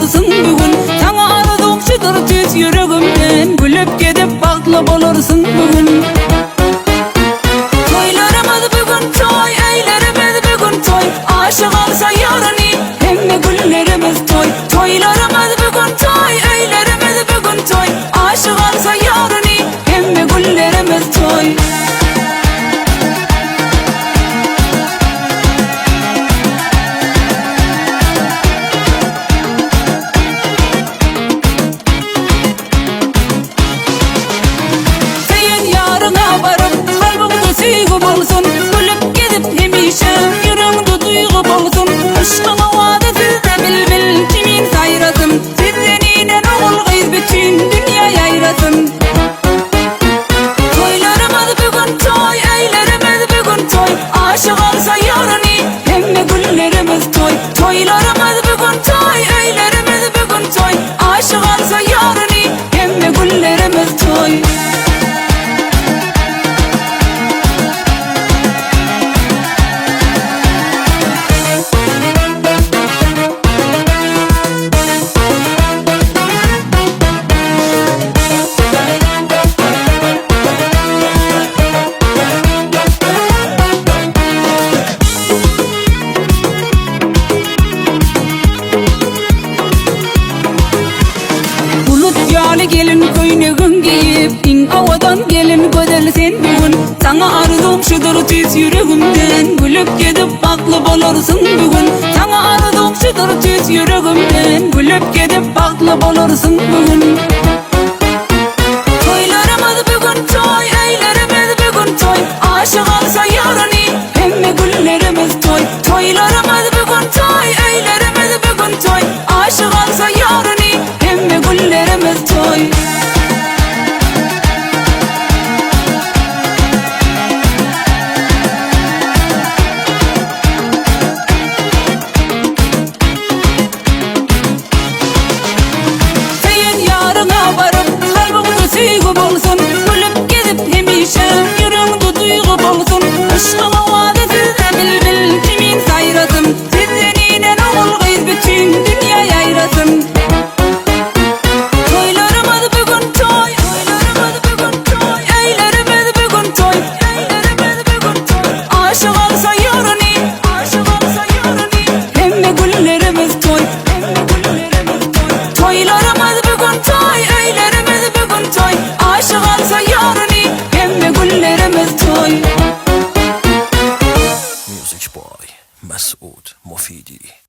bolarsyň bu gün. Saňa arzuwym şudur tüýs ýüregimden, Gülüp gezip bagtly bolarsyň bu gün. Toýlarymyz bu gün toý, öýlerimiz bu gün toý, Aşyk alsa ýaryny, hemme günlerimiz toý. Toýlarymyz bu gün toý, öýlerimiz bu gün toý, Aşyk alsa ýaryny, hemme günlerimiz toý. Söýen ýaryňa baryp, kalbyňda söýgi bolsun, Gülüp gezip hemişe, ýüregiňde duýgy bolsun. Yşkyň owazy sizde bilbil kimin saýrasyn, Sizden inen ogul-gyz bütin dünýä ýaýrasyn. Toýlarymyz bu gün toý, öýlerimiz bu gün toý, Aşyk alsa ýaryny, hemme günlerimiz toý. Toýlarymyz bu gün toý, öýlerimiz bu gün toý, Aşyk alsa ýaryny, hemme günlerimiz toý. Bulut ýaly gelin köýnegin geýip, Iň owadan gelin gözel sen bu gün. Saňa arzuwym şudur tüýs ýüregimden, Gülüp gezip bagtly bolarsyň bu gün. Saňa arzuwym şudur tüýs ýüregimden, Gülüp gezip bagtly bolarsyň bu gün. Toýlarymyz bu gün toý, öýlerimiz bu gün toý, Aşyk alsa ýaryny, hemme günlerimiz toý. Toýlarymyz bu gün toý, öýlerimiz bu gün toý, Aşyk alsa ýaryny, hemme günlerimiz toý. Söýen ýaryňa baryp, kalbyňda söýgi bolsun, Gülüp gezip hemişe, ýüregiňde duýgy bolsun. Yşkyň owazy sizde bilbil kimin saýrasyn, Sizden inen ogul-gyz bütin dünýä ýaýrasyn. Toýlarymyz bu gün toý, toýlarymyz bu gün toý, öýlerimiz bu gün toý, öýlerimiz bu gün toý. Aşyk alsa ýaryny, aşyk alsa ýaryny, hemme günlerimiz toý, hemme günlerimiz toý. Toýlarymyz bu gün toý, öýlerimiz bu gün toý, aşyk alsa ýaryny, hemme günlerimiz toý. Music by Masoud Mofidi.